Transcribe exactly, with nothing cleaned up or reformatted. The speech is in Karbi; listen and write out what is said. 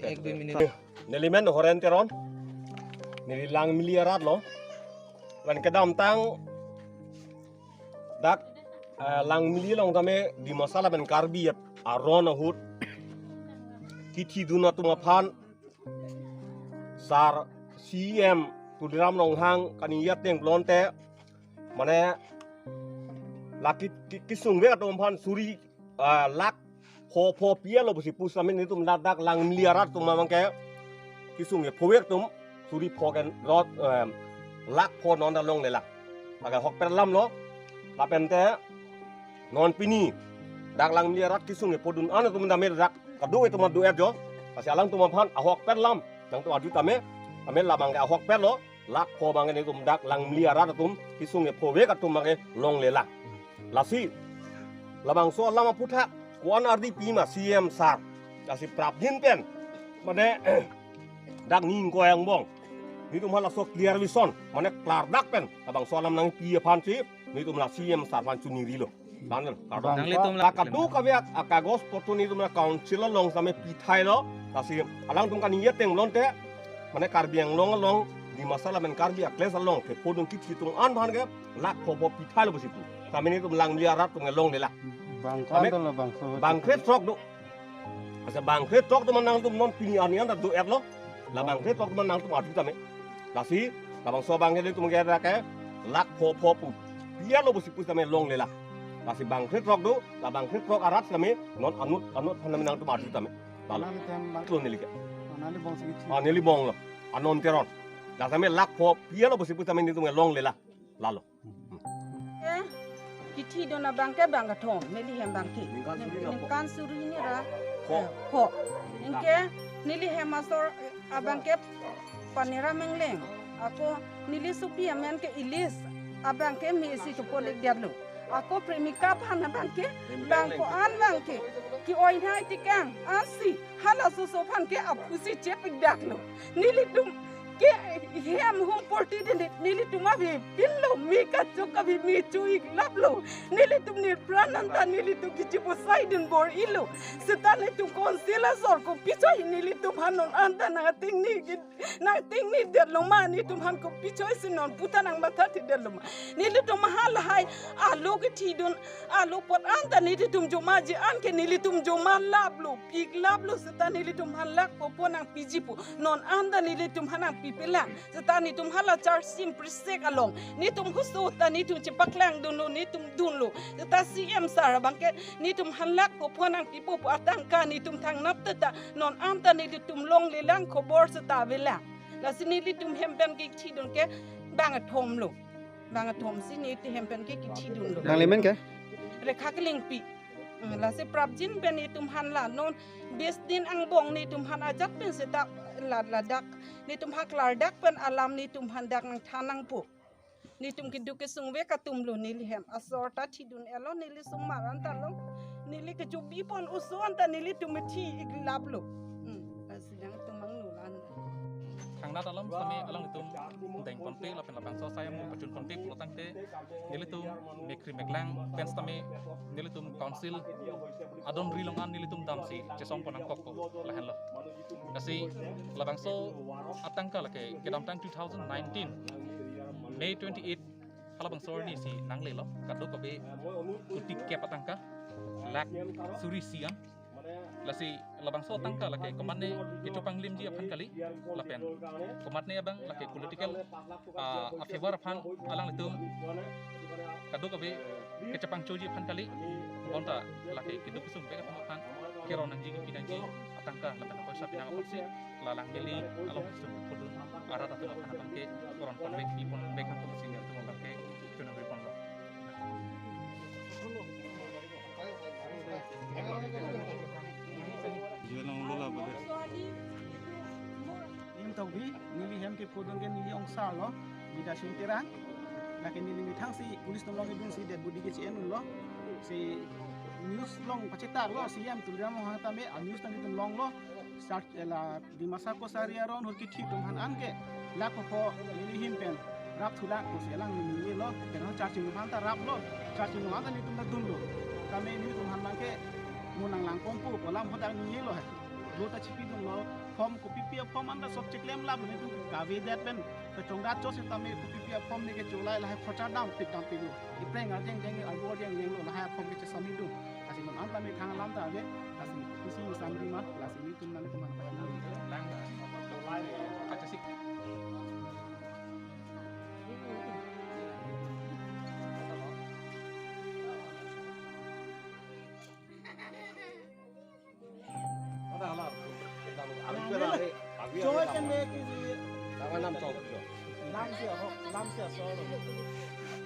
Ek dui minit. Neli men Horen Teron. Neli Langmili arat lo. Lapen kedamtang dak, eh, Langmili along tame Dimasa lapen Karbi aron ahut kithidun atum aphan sar C E M Tuliram Ronghang kaningje ateng pulote, mane, la ki, ki, kesung vek atum aphan suri, ah, lakh pho pho pi-etlo pusi pu setame nelitum ladak Langmili arat atum abangke kesung kepho vek atum suri pho ken rot, eh, lakh pho non ta longlelang. Lake ahokpet alam lo. Lapen te non pini dak Langmili arat kesung kephodun an atum tame dak kado-kave atum do-et jo. Lasi alangtum aphan ahokpet alam nangtum arju tame, tame labangke ahokpet lo. Lakh pho abangke nelitum dak Langmili arat atum kesung kepho vek atum abangke longlelang. Lasi labangso alam aphuthak ko-an ardi pima C E M sar, lasi prapjin pen, mane, dak ning koyang bong, nelitum hala so clear vision, mane klardak pen labangso alam nangpi aphansi nelitum la C E M sar aphan choningri lo. Bang, kardom. Nanglitum la, la kado-kave akagos potro nelitum la council along setame pithailo. Lasi alangtum kaningje ateng pulote, mane Karbi Anglong along, Dimasa lapen Karbi a-clash along kephodun kithi atum an aphan ke lakh pho pho pithailo pusi pu setame nelitum Langmili arat atum ke longlelang. Bang, tame kan dolo bangso bang krethrok do. Asa bang krethrok atum nangtum non pini arni an ta do-etlo. La bang krethrok atum nangtum arju tame. Lasi labangso abangke nelitum ke dak ke lakh pho pho pu pi-etlo pusi pu setame longlelang. Lasi bang krethrok do, la bang krethrok arat setame non anut anut aphan nangtum arju tame. Lalo. Nangli tem bang. Lo neli ke. Nangli bong si kithi. Ah, neli bong lo. Anon Teron. La setame lakh pho pi-etlo pusi pu setame nelitum ke longlelang. Lalo. Eh, kithidun abangke bang kethom, neli hem abangke. Ningkan suri ra pho. Ningkan suri ra pho. Eh, pho. Anke neli hem asor, eh, abangke Panera Mengleng. Ako neli sopi amen ke Ilis. Abangke mesi kepolik diatlo. Ako premika aphan abangke bang ko-an abangke ke-oi nai tikang ansi halaso aso aphan ke aphusi chepik daklo. Nelitum ke hem hum porti dende nelitum avi pinlo, me kachok avi me chu-ik laplo. Nelitum nipran anta nelitum kichi posai dun bor-ilo. Seta nelitum council asor kopi choi nelitum aphan non anta nangtingni, nangtingni detlo ma, nelitum aphan kopi choisi non puta nangmatha thi detlo ma. Nelitum halahai alo kithidun, alo apot anta nelitum joma ji anke nelitum joma laplo, pik laplo, seta nelitum aphan lakh pho pho nangpiji pu. Non anta nelitum aphan nangpipelang. Seta nelitum hala charsim prisek along nelitum huso ta nelitum chepaklang dunlo, nelitum dunlo. Seta C E M sar abangke nelitum aphan lakh pho pho nangpipo pu atangka nelitum thangnat ta non anta nelitum longlelang, khobor seta avelang. Lasi nelitum hem pen kithidun ke bang kethom lo. Bang kethom si nelitum hem pen ke kithidun lo. Nangli men ke? Rekha Kelingpi. Hmm, lasi prapjin pen nelitum aphan la non bis din angbong nelitum aphan ajat pen seta la ladak nelitum aphan klardak pen alam nelitum aphan dak nangthan nangpo. Nelitum keduk kesung vek atum lo, neli hem asor ta thidun-etlo, neli sung maran ta lo. Neli kechobi pon oso anta nelitum methi-ik laplo. Hmm, lasi nangtum angno lan. Thangnat alam setame alanglitum deng ponpe lapen labangso asai amu pachun ponpe pulo tangte nelitum mekri meklang pen setame nelitum council adon ri along an nelitum damsi chesong pon nangkokpo lahenlo. Lasi labangso atangka lake kedamtang two thousand nineteen May twenty-eight halabangso arni si nanglelo, kadokave kuti kep atangka, lakh suri isi an. Lasi labangso atangka lake komatne kechopanglimji aphan kali, lapen komatne abang lake political, ah, a-favor aphan alanglitum kadokave kechepangchoji aphan kali, bonta lake keduk kesung vek atum aphan keron nangji kepi nangji atangka lapen apoisa pinang apotsi la Langmili along kesung kephodun arat atum aphan abangke keron ponvek pi ponvek nangkok si nelitum abangke choningri ponlo. Jualan lola bade. Ning Tokbi, neli hem kephodun ke neli ongsarlo, Bidya Sing Terang. Lake neli methang si police atum along kedun si dead body ke che-en unlo. Si news along pachetarlo, C E M Tuliram Ronghang tame, a-news tame itum longlo. Search, eh, la Dimasa Kachari aron ahut kithi atum aphan anke lakh pho pho neli hem pen rap thulang pusi alang ningjelo. Pen ho charching atum aphan ta raplo. Charching atum aphan ta nelitum ta dunlo. Tame nelitum aphan abangke mo nanglang ponpo pu alam hadak ningjelo he. Lo ta chipidunlo, form kopipi a-form anta sob cheklem lap lo, netum kave det pen kachongdat cho setame kopipi a-form ne kecholai lahai khorcha dampik dampiklo. Iphreng arjeng jeng, arbo arjeng jenglo, lahai a-form kechesami dun. Lasi non anta methang alam ta ave, lasi isi samri ma, lasi netum nangtum an pachini. Lang, cholai, kachesik. Joy can make it. Lamsi ahok, lamsi asor.